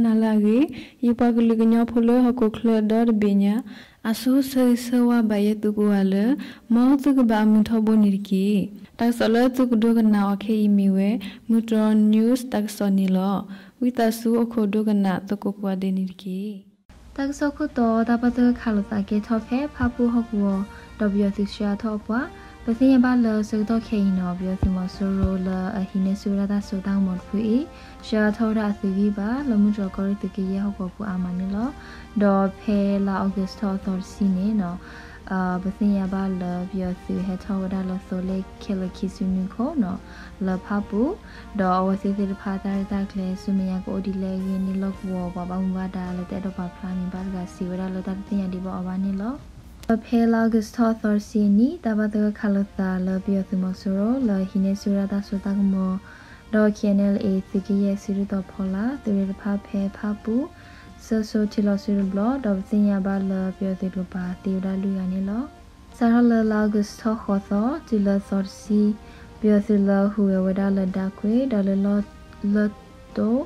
နၤလၢအဂ့ၤ, ယပှၤကလုာ်ကညီဖိလၢဟီၣ်ခိၣ်ချၢဒီတဘ့ၣ်ညါ, အဆိဆၢဂ့ၤဆၢဝါဘၣ်ယဲသုကိးဂၤလၢ မ်သုကဘၣ်အမုာ်ထီဘိန့ၣ်တက့ၢ်. တၢ်ကစီၣ်လၢသုကဒိကနၣ်အီၤခဲအံၤမ့ၢ်ဝဲ မုၢ်တြီၢ် news တၢ်ကစီၣ်န့ၣ်လီၤ. ဝံသးစူၤအိၣ်ခိးဒိကနၣ်သကိးကိးဂၤဒဲးန့ၣ်တက့ၢ်. တၢ်ကစီၣ်ခိၣ်တီ တၢ်ပၢၢ်ဆၢခးလိာ်သးကဲထီၣ်ဖဲဖၣ်ပူၣ်ဟီၣ်ကဝီၤ ဒီးပယီၤသုးဆှၢအါထီၣ်အပှၤ, ပသ့ၣ်ညါဘၣ်လၢဆၢကတီၢ်ခဲအံၤန့ၣ် ပယီၤသုးမီၤစိရိၤလၢအဟံးန့ၢ်ဆူၣ်ဝဲဒၣ်တၢ်စိတၢ်ကမီၤတဖုအံၤ ဆှၢအါထီၣ်ဝဲဒၣ်အသုးဂံၢ်ဘါလၢမုၢ်တြီၢ်ကီၢ်ရ့ၣ်သုးကယဲၢ်ဟီၣ်ကဝီၤပူၤအါမးန့ၣ်လီၤ. ဒီးဖဲလါအီကူးထီၣ်အသီတဆံန့ၣ် ပသ့ၣ်ညါဘၣ်လၢပယီၤသုးဟဲထီၣ်ဝဲဒၣ်လၢသိလ့ၣ်ခဲလၢာ်ခံဆံနွံခိၣ်န့ၣ် လၢဖၣ်ပူၣ်, ဒီးအဝဲသ့ၣ်သ့ၣ်တဖၣ်တၢ်ရဲၣ်တၢ်ကျဲၤဆူမဲာ်ညါကအိၣ်ဒ်လဲၣ်အဂ့ၢ်န့ၣ် လီၢ်ကဝီၤပှၤဘၣ်မူဘၣ်ဒါလၢတအဲၣ်ဒိးပာ်ဖျါအမံၤဘၣ်တဂၤစံးဝဲဒၣ်လၢတၢ်တသ့ၣ်ညါဒံးဘၣ်အီၤဘၣ်န့ၣ်လီၤ. ဒီးဖဲလါအီကူးထီၣ်အသီတဆံအနံၤ တၢ်ပၢၢ်ဆၢခးလိာ်သးလၢပယီၤသုးမီၤစိရိၤလၢဟံးန့ၢ်ဆူၣ်ဝဲဒၣ်တၢ်စိတၢ်ကမီၤ ဒီး KNLA သုးကယဲၢ်စုဒုၣ်တီၤဖီလာ် သုးရ့ၣ်တဖၣ်ဖဲဖၣ်ပူၣ် ဆၢဆိထံလီၤဆူတဘျီ ဒီးပသ့ၣ်ညါဘၣ်လၢပယီၤသုးကျိၤပၤသံဝဲဒၣ်လွံၢ်ဂၤန့ၣ်လီၤ. စးထီၣ်လၢလါအီကူးထီၣ်ဃိးသီ တုၤလၢသီတဆံ ပယီၤသုးလၢဟူးဂဲၤဝဲဒၣ်လၢဒါကွ့ၢ် ဒီးလၢလီၢ်လၢတိၢ် သုး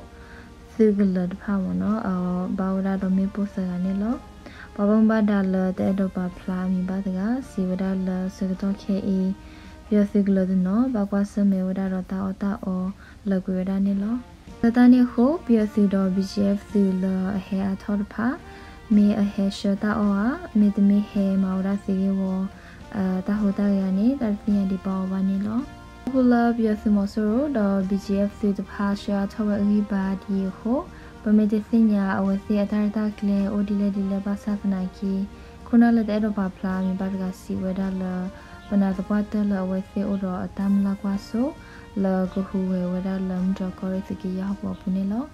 ကလၢၤတဖၣ်မ့ၢ်နီၤ ဘၣ်ဝဲဒၣ်ဒီးမ့ၣ်ပိၢ်သၢဂၤန့ၣ်လီၤ. ပှၤဘၣ်မူဘၣ်ဒါလၢတအဲၣ်ဒိးပာ်ဖျါအမံၤဘၣ်တဂၤ စံးဝဲဒၣ်လၢဆၢကတီၢ်ခဲအံၤ ပယီၤသုးကလၢၤတနီၤ ဘၣ်ကွၢ်ဆၢၣ်မဲာ်ဝဲဒၣ်ဒီးတၢ်အီၣ်တၢ်အီလၢာ်ကွံာ်ဝဲဒၣ်န့ၣ်လီၤ. လၢတၢ်န့ၣ်အဃိ ပယီၤသုးဒီး BGF သုးလၢအဟဲအါထီၣ်တဖၣ် မ့ၢ်အဟဲဆှၢတၢ်အီၣ်ဧါ မ့တမ့ၢ်ဟဲမၤဝဲဒၣ်သုးဂ့ၢ်ဝီ တၢ်ဟူးတၢ်ဂဲၤဧါန့ၣ် တၢ်တသ့ၣ်ညါဒံးဘၣ်အီၤဘၣ်န့ၣ်လီၤ. ခီဖျိလၢပယီၤသုးမီၤစိရိၤဒီး BGF သုးတဖၣ်ဆှၢအါထီၣ်ဝဲအဂံၢ်ဘါဒ်အံၤအဃိ ပမ့ၢ်တသ့ၣ်ညါအဝဲသ့ၣ်အတၢ်ရဲၣ်တၢ်ကျဲၤအိၣ်ဒ်လဲၣ်ဒ်လဲၣ်ဘၣ်ဆၣ်သနာ်က့ ခိၣ်နၢ်လၢတအဲၣ်ဒိးပာ်ဖျါအမံၤဘၣ်တဂၤစံးဝဲဒၣ်လၢ ပနၢ်သပှၢ်တၢၢ်လၢအဝဲသ့ၣ်အိၣ်ဒီးအတၢ်မုၢ်လၢ်ကွၢ်စိ လၢကဟူးဂဲၤဝဲဒၣ်လၢမုၢ်တြီၢ်ကီၢ်ရ့ၣ်သုးကယဲၢ်ဟီၣ်ကဝီၤပူၤန့ၣ်လီၤ.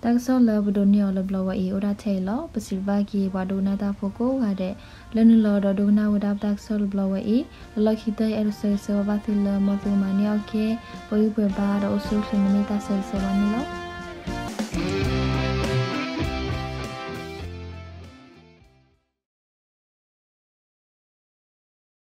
တၢ်ကစီၣ်လၢပဒိးန့ၢ်အီၤလၢဘျီဝဲအံၤ အိၣ်ဒၣ်ထဲအံၤလီၤ. ပစံးဘျုးဘၣ်က့ၤပှၤဒိကနၣ်တၢ်ဖိကိးဂၤဒဲး လၢနုာ်လီၤဒီးဒိကနၣ်ဝဲဒၣ်ပတၢ်ကစီၣ်လၢဘျီဝဲအံၤ, လၢလီၢ်ခံကတၢၢ် ယအဲၣ်ဒိးဆၢဂ့ၤဆၢဝါဘၣ်သုလၢမ်သုကမၤန့ၢ်အီၣ်ကဲ ပှၤဂံၢ်ပှဲၤဘါဒီးအိၣ်ဆူၣ်အိၣ်ချ့န့ၣ်မ့ၢ်တၢ်ဆၢဂ့ၤဆၢဝါန့ၣ်လီၤ.